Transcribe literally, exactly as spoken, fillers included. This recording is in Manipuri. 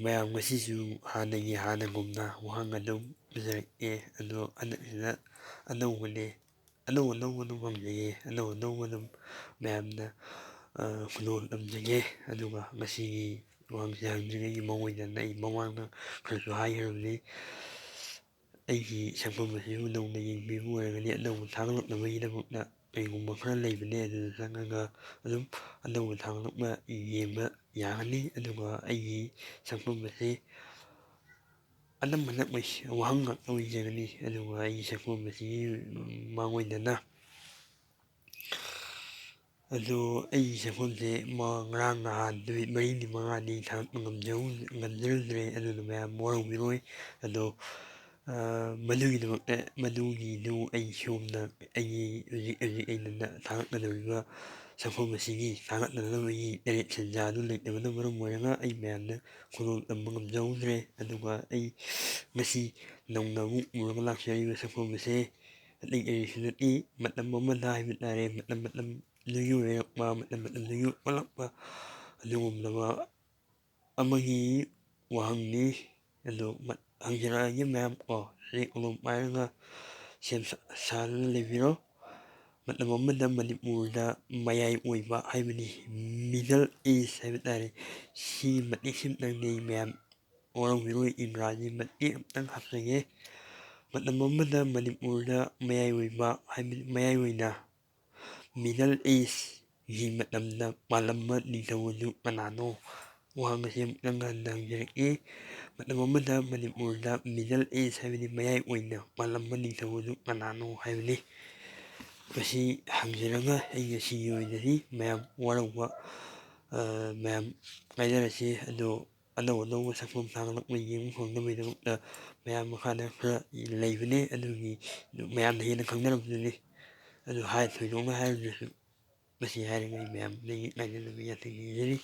ꯃꯌꯥꯝ, ꯉꯁꯤꯁꯨ ꯍꯥꯟꯅꯒꯤ ꯍꯥꯟꯅꯒꯨꯝꯅ ꯋꯥꯍꯪ ꯑꯗꯨꯝ ꯄꯨꯖꯔꯛꯑꯦ꯫ ꯑꯗꯣ ꯍꯟꯗꯛꯁꯤꯅ ꯑꯅꯧꯕꯅꯦ, ꯑꯅꯧ ꯑꯅꯧꯕ ꯑꯗꯨꯝ ꯍꯪꯖꯒꯦ, ꯑꯅꯧ ꯑꯅꯧꯕ ꯑꯗꯨꯝ ꯃꯌꯥꯝꯅ ꯈꯨꯗꯣꯜ ꯇꯝꯖꯒꯦ꯫ ꯑꯗꯨꯒ ꯉꯁꯤꯒꯤ ꯋꯥꯍꯪꯁꯦ ꯍꯪꯗ꯭ꯔꯤꯉꯩꯒꯤ ꯃꯑꯣꯡ ꯑꯣꯏꯅ ꯑꯩ ꯃꯃꯥꯡꯗ ꯈꯔꯁꯨ ꯍꯥꯏꯈ꯭ꯔꯕꯅꯤ꯫ ꯑꯩꯒꯤ ꯁꯛꯐꯝ ꯑꯁꯤꯕꯨ ꯅꯧꯅ ꯌꯦꯡꯕꯤꯕ ꯑꯣꯏꯔꯒꯗꯤ ꯑꯅꯧꯕ ꯊꯥꯒꯠꯂꯛꯅꯕꯒꯤꯗꯃꯛꯇ ꯀꯔꯤꯒꯨꯝꯕ ꯈꯔ ꯂꯩꯕꯅꯦ, ꯑꯗꯨꯗ ꯆꯪꯉꯒ ꯑꯗꯨꯝ ꯑꯅꯧꯕ ꯊꯥꯒꯠꯂꯛꯄ ꯌꯦꯡꯕ ꯌꯥꯒꯅꯤ꯫ ꯑꯗꯨꯒ ꯑꯩꯒꯤ ꯁꯛꯐꯝ ꯑꯁꯤ ꯑꯅꯝꯕꯅ ꯋꯥꯍꯪ ꯉꯥꯛꯇ ꯑꯣꯏꯖꯒꯅꯤ꯫ ꯑꯗꯨꯒ ꯑꯩꯒꯤ ꯁꯛꯐꯝ ꯑꯁꯤꯒꯤ ꯃꯥꯡꯑꯣꯏꯅꯅ ꯑꯗꯣ ꯑꯩꯒꯤ ꯁꯛꯐꯝꯁꯦ ꯉꯔꯥꯡ ꯅꯍꯥꯟ ꯅꯨꯃꯤꯠ ꯃꯔꯤꯅꯤ ꯃꯉꯥꯅꯤ ꯊꯥꯒꯠꯄ ꯉꯝꯖꯔꯨꯗ꯭ꯔꯦ꯫ ꯑꯗꯨꯅ ꯃꯌꯥꯝ ꯋꯥꯔꯧꯕꯤꯔꯣꯏ꯫ ꯑꯗꯣ ꯃꯗꯨꯒꯤꯗꯃꯛꯇ, ꯃꯗꯨꯒꯤꯗꯨ ꯑꯩ ꯁꯣꯝꯗ ꯑꯩꯒꯤ ꯍꯧꯖꯤꯛ ꯍꯧꯖꯤꯛ ꯑꯩꯅ ꯊꯥꯒꯠꯀꯗꯧꯔꯤꯕ ꯁꯛꯐꯝ ꯑꯁꯤꯒꯤ ꯊꯥꯒꯠꯅꯅꯕꯒꯤ ꯇꯔꯦꯠ ꯁꯦꯟꯖꯥꯗꯨ ꯂꯩꯇꯕꯅ ꯃꯔꯝ ꯑꯣꯏꯔꯒ ꯑꯩ ꯃꯌꯥꯝꯗ ꯈꯨꯗꯣꯜ ꯇꯝꯕ ꯉꯝꯖꯍꯧꯗ꯭ꯔꯦ꯫ ꯑꯗꯨꯒ ꯑꯩ ꯉꯁꯤ ꯅꯧꯅ ꯑꯃꯨꯛ ꯎꯔꯒ ꯂꯥꯛꯆꯔꯤꯕ ꯁꯛꯐꯝ ꯑꯁꯦ ꯑꯇꯩ ꯀꯔꯤꯁꯨ ꯅꯠꯇꯦ, ꯃꯇꯝ ꯑꯃꯗ ꯍꯥꯏꯕ ꯇꯥꯔꯦ, ꯃꯇꯝ ꯃꯇꯝꯗꯨꯒꯤ ꯑꯣꯏꯔꯛꯄ, ꯃꯇꯝ ꯃꯇꯝꯗꯨꯒꯤ ꯑꯣꯜꯂꯛꯄ ꯑꯗꯨꯒꯨꯝꯂꯕ ꯑꯃꯒꯤ ꯋꯥꯍꯪꯅꯤ꯫ ꯑꯗꯨ ꯍꯪꯖꯔꯛꯑꯒꯦ ꯃꯌꯥꯝ ꯀꯣ, ꯆꯦ ꯀꯣꯂꯣꯝ ꯄꯥꯏꯔꯒ ꯁꯦꯝ ꯁꯥꯗꯨꯅ ꯂꯩꯕꯤꯔꯣ꯫ ꯃꯇꯝ ꯑꯃꯗ ꯃꯅꯤꯄꯨꯔꯗ ꯃꯌꯥꯏ ꯑꯣꯏꯕ ꯍꯥꯏꯕꯗꯤ middle age ꯍꯥꯏꯕ ꯇꯥꯔꯦ, ꯁꯤ ꯃꯇꯤꯛ ꯁꯤꯝꯇꯪꯗꯤ ꯃꯌꯥꯝ ꯋꯥꯔꯧꯕꯤꯔꯣꯏ, ꯏꯪꯒ꯭ꯔꯥꯖꯤ ꯃꯇꯦꯛ ꯑꯃꯇꯪ ꯍꯥꯞꯆꯒꯦ꯫ ꯃꯇꯝ ꯑꯃꯗ ꯃꯅꯤꯄꯨꯔꯗ ꯃꯌꯥꯏ ꯑꯣꯏꯕ ꯍꯥꯏꯕꯗꯤ ꯃꯌꯥꯏ ꯑꯣꯏꯅ middle age ꯒꯤ ꯃꯇꯝꯗ ꯄꯥꯜꯂꯝꯕ ꯅꯤꯡꯊꯧ ꯑꯗꯨ ꯀꯅꯥꯅꯣ? ꯋꯥꯍꯪ ꯑꯁꯤ ꯑꯃꯨꯛꯇꯪ ꯍꯟꯅ ꯍꯪꯖꯔꯛꯏ꯫ ꯃꯇꯝ ꯑꯃꯗ ꯃꯅꯤꯄꯨꯔꯗ middle age ꯍꯥꯏꯕꯗꯤ ꯃꯌꯥꯏ ꯑꯣꯏꯅ ꯄꯥꯜꯂꯝꯕ ꯅꯤꯡꯊꯧ ꯑꯗꯨ ꯀꯅꯥꯅꯣ ꯍꯥꯏꯕꯅꯤ꯫ ꯃꯁꯤ ꯍꯪꯖꯔꯒ ꯑꯩ ꯉꯁꯤꯒꯤ ꯑꯣꯏꯅꯗꯤ ꯃꯌꯥꯝ ꯋꯥꯔꯧꯕ, ꯃꯌꯥꯝ ꯀꯥꯏꯅꯔꯁꯤ꯫ ꯑꯗꯣ ꯑꯅꯧ ꯑꯅꯧꯕ ꯁꯛꯐꯝ ꯊꯥꯒꯠꯂꯛꯄ ꯌꯦꯡꯕ ꯐꯪꯅꯕꯒꯤꯗꯃꯛꯇ ꯃꯌꯥꯝ ꯃꯈꯥꯗ ꯈꯔ ꯂꯩꯕꯅꯦ, ꯑꯗꯨꯒꯤ ꯃꯌꯥꯝꯅ ꯍꯦꯟꯅ ꯈꯪꯅꯔꯝꯕꯗꯨꯅꯤ꯫ ꯑꯗꯨ ꯍꯥꯏ ꯊꯣꯏꯗꯣꯛꯅ ꯍꯥꯏꯔꯗ꯭ꯔꯁꯨ ꯃꯁꯤ ꯍꯥꯏꯔꯒ ꯑꯩ ꯃꯌꯥꯝꯗꯒꯤ ꯉꯥꯏꯅꯅꯕ ꯌꯥꯊꯪ ꯅꯤꯖꯔꯤ꯫